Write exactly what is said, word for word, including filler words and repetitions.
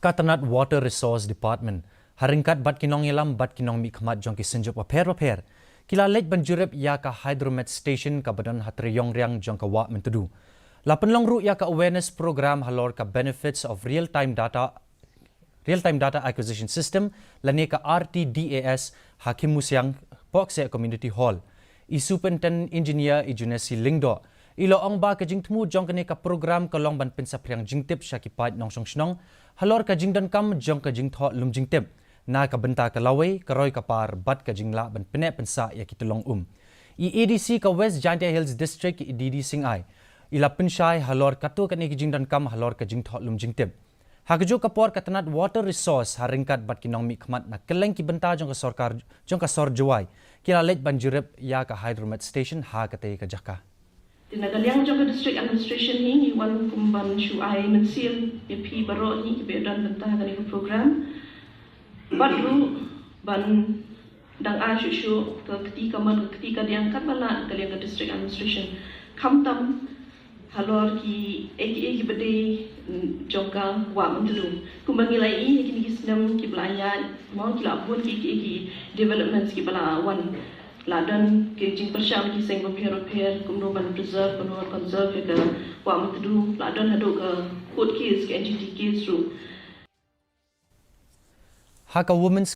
Ka tnat Water Resource Department, ha ryngkat bad ki nongïalam bad ki nongmihkhmat jong ki synjuk bapher bapher, ki la leit ban jurip ïa ka Hydromet Station kaba don ha Treiong Riang jong ka Wah Myntdu. La pynlong ruh ïa ka awareness program halor ka benefits of real time data, real time data acquisition system, lane ka R T D A S, ha Khimmusiang, Pohkseh Community Hall. I Superintendent Engineer i Junesi Lyngdoh, i la ong ba ka jingthmu jong kane ka program ka long ban pynsaphriang jingtip sha ki paid nongshong shnong halor ka jingdonkam jong ka jingthoh lum jingtip na ka bynta ka lawei, ka roi ka par bad ka jinglah ban pynneh pynsah ïa ki tyllong um. I A D C ka West Jaintia Hills District, i D D Sing Ai, i la pynshai halor katto katne ki jingdonkam halor ka jingthoh lum jingtip. Ha kajuh ka por, ka tnat Water Resource, ha ryngkat bad ki nongmihkhmat na kylleng ki bynta jong ka sorkar, jong ka sor Jowai, ki la leit ban jurip ïa ka Hydromet Station ha katei ka jaka. Te na ka liang jong ka District Administration hi, ngi wan kum ban shu ai mynsiem ïa phi baroh hi kiba don bynta ha kane ka program. Bad ruh ban dang ai shuh shuh ka kti kamon, ka kti kadiang katba lah na ka liang ka District Administration. Khamtam halor kiei kiei kiba dei, mm, jong ka Wah Myntdu. Kumba ngi la ïohi ha kine ki snem kiba la ïaid, mo, ki la bun kiei kiei ki developments kiba la wan. La don ki jingpyrshang ki seng bapher bapher, kumno ban preserve, kumno ban conserve ïa ka Wah Myntdu, la don haduh ka court case, ka N G T case ruh. Ha ka Women's